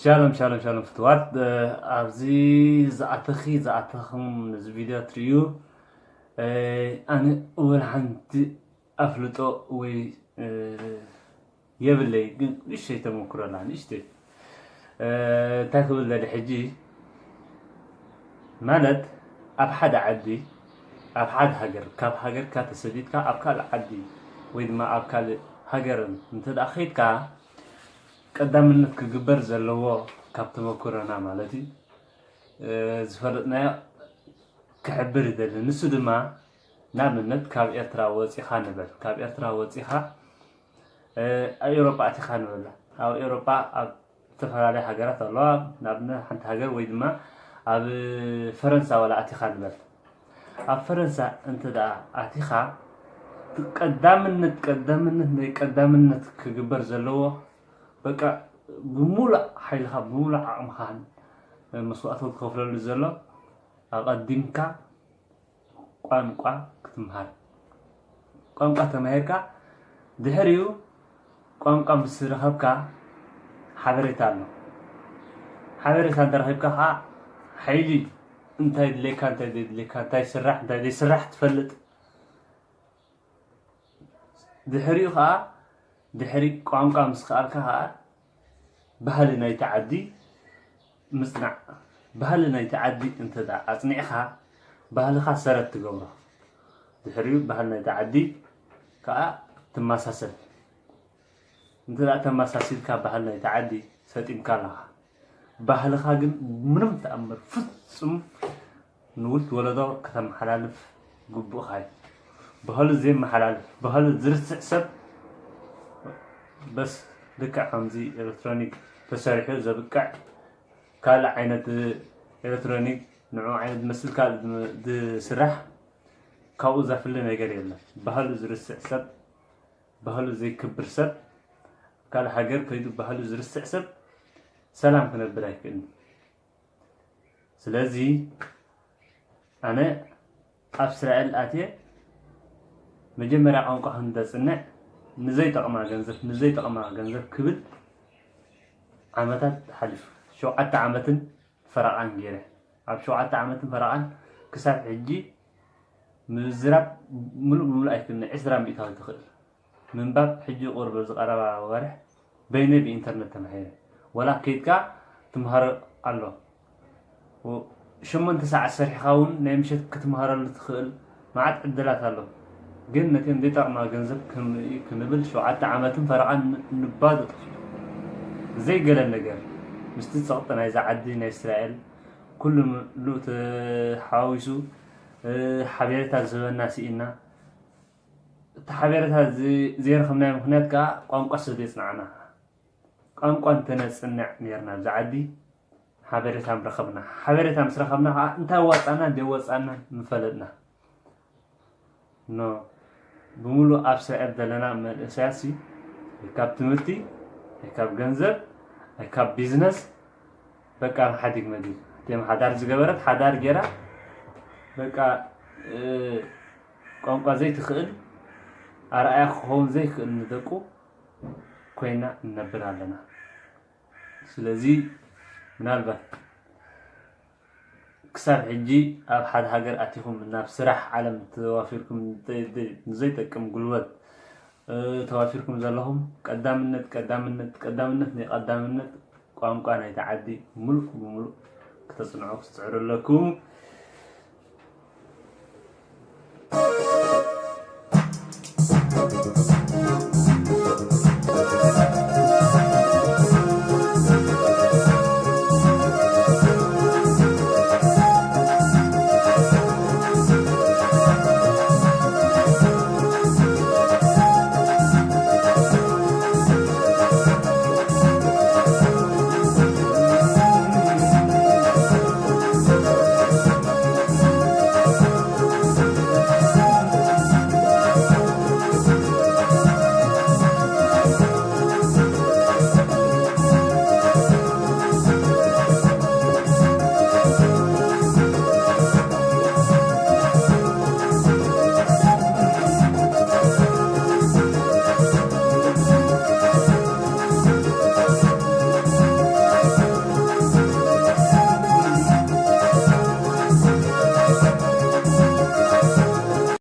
ሻሎም ሻሎም ሻሎም ፍትዋት ኣብዚ ዝኣተኺ ዝኣተኽም ነዚ ቪድዮ ትርእዩ። ኣነ ወላ ሓንቲ ኣፍልጦ ወይ የብለይ፣ ግን ንእሽተይ ተመክሮ ኣላ። ንእሽተይ እንታይ ክብል ደሊ ሕጂ ማለት፣ ኣብ ሓደ ዓዲ፣ ኣብ ሓደ ሃገር፣ ካብ ሃገርካ ተሰዲድካ ኣብ ካልእ ዓዲ ወይ ድማ ኣብ ካልእ ሃገር እንተ ደኣ ኸይድካ፣ ቀዳምነት ክግበር ዘለዎ፣ ካብ ተመክሮና ማለት እዩ፣ ዝፈለጥናዮ ክሕብር ይደሊ። ንሱ ድማ ንኣብነት ካብ ኤርትራ ወጺኻ ንበል። ካብ ኤርትራ ወጺኻ ኣብ ኤውሮጳ ኣቲኻ ንበል። ኣብ ኤውሮጳ ኣብ ዝተፈላለያ ሃገራት ኣለዋ። ንኣብነት ሓንቲ ሃገር ወይ ድማ ኣብ ፈረንሳ ዋላ ኣቲኻ ንበል። ኣብ ፈረንሳ እንተ ደኣ ኣቲኻ፣ እቲ ቀዳምነት፣ ቀዳምነት፣ ናይ ቀዳምነት ክግበር ዘለዎ፣ በቃ፣ ብምሉእ ሓይልኻ፣ ብምሉእ ዓቕምኻን መስዋእቲ ክትኸፍለሉ ዘሎ፣ ኣቐዲምካ ቋንቋ ክትምሃር። ቋንቋ ተማሂርካ፣ ድሕሪኡ ቋንቋ ምስ ረኸብካ ሓበሬታ ኣሎ። ሓበሬታ እንተ ረኺብካ ኸዓ ሓይሊ እንታይ ድሌካ፣ እንታይ ዘይድሌካ፣ እንታይ ስራሕ፣ እንታይ ዘይስራሕ ትፈልጥ። ድሕሪኡ ኸዓ፣ ድሕሪ ቋንቋ ምስ ከኣልካ ኸዓ፣ ባህሊ ናይቲ ዓዲ ምጽናዕ። ባህሊ ናይቲ ዓዲ እንተ ደኣ ኣጽኒዕኻ፣ ባህልኻ ሰረት ትገብሮ። ድሕሪኡ ባህሊ ናይቲ ዓዲ ከኣ ትመሳሰል። እንተ ደኣ ተመሳሲልካ ባህሊ ናይቲ ዓዲ፣ ሰጢምካ ኣለኻ። ባህልኻ ግን ብምንም ተኣምር ፍጹም ንውልድ ወለዶ ከተመሓላልፍ ግቡእኻ እዩ። ባህሉ ዘየመሓላልፍ፣ ባህሉ ዝርስዕ ሰብ፣ በስ ልክዕ ከምዚ ኤሌክትሮኒክ ተሰሪሑ ዘብቅዕ ካልእ ዓይነት ኤሌክትሮኒክ ንዕኡ ዓይነት ዝመስል ካልእ ዝም-፣ ዝስራሕ፣ ካብኡ ዘፍሊ ነገር የለን። ባህሉ ዝርስዕ ሰብ፣ ባህሉ ዘይክብር ሰብ፣ ካልእ ሃገር ከይዱ ባህሉ ዝርስዕ ሰብ ሰላም ክነብር ኣይክእልን። ስለዚ ኣነ ኣብ እስራኤል ኣትየ መጀመርያ ቋንቋ ክንተጽንዕ ንዘይጠቕማ ገንዘብ፣ ንዘይጠቕማ ገንዘብ ክብል ዓመታት ሓሊፉ። ሸውዓተ ዓመትን ፈረቓን ገይረ። ኣብ ሸውዓተ ዓመትን ፈረቓን ክሳብ ሕጂ ምዝራብ ምሉእ ብምሉእ ኣይክእልን፣ ዕስራ ሚእታዊ ትኽእል። ምንባብ ሕጂ ቁሩብ ኣብዚ ቀረባ ወርሕ በይነይ ብኢንተርነት ተማሂረ። ወላ ከይድካ ትምሃሮ ኣሎ። ሸሞንተ ሰዓት ሰሪሕኻ እውን ናይ ምሸት ክትምሃረሉ ትኽእል መዓት ዕድላት ኣሎ። ግን ነተን ዘይጠቕማ ገንዘብ ክንርኢ ክንብል ሸውዓተ ዓመትን ፈረቓን ን-፣ ንባዶ ጠፊኡ። ዘይገለ ነገር ምስቲ ጸቕጢ ናይዛ ዓዲ ናይ እስራኤል ኩሉ ምሉእ ተሓዋዊሱ፣ እ፣ ሓቤሬታ ዝህበና ስኢና። እቲ ሓቤሬታ ዝ-፣ ዘይረኸብናዮ ምኽንያት ከኣ ቋንቋ ስለ ዘየጽናዕና። ቋንቋ እንተነጽንዕ ኔርና ኣብዚ ዓዲ ሓቤሬታ ምረኸብና። ሓቤሬታ ምስ ረኸብና ከኣ እንታይ ኣዋጻና እንደወጻና ምፈለጥና። ኖ፣ ብምሉእ ኣብ እስራኤል ዘለና መንእሰያትሲ፣ ካብ ትምህርቲ፣ ካብ ገንዘብ፣ ካብ ቢዝነስ፣ በቃ፣ ሓዲግ መዲግ። እቶም ሓዳር ዝገበረት ሓዳር ጌራ፣ በቃ፣ እ፣ ቋንቋ ዘይትኽእል፣ ኣርኣያ ክኸውን ዘይክእል ንደቁ ኮይና ንነብር ኣለና። ስለዚ ምናልባት ክሳብ ሕጂ ኣብ ሓደ ሃገር ኣቲኹም ናብ ስራሕ ዓለም ተዋፊርኩም ንዘይ-፣ ንዘይጠቅም ጉልበት፣ እ፣ ተዋፊርኩም ዘለኹም፣ ቀዳምነት፣ ቀዳምነት፣ ቀዳምነት፣ ናይ ቀዳምነት ቋንቋ ናይቲ ዓዲ ምሉእ ብምሉእ ክተጽንዑ ክትጽዕሩ ኣለኩም።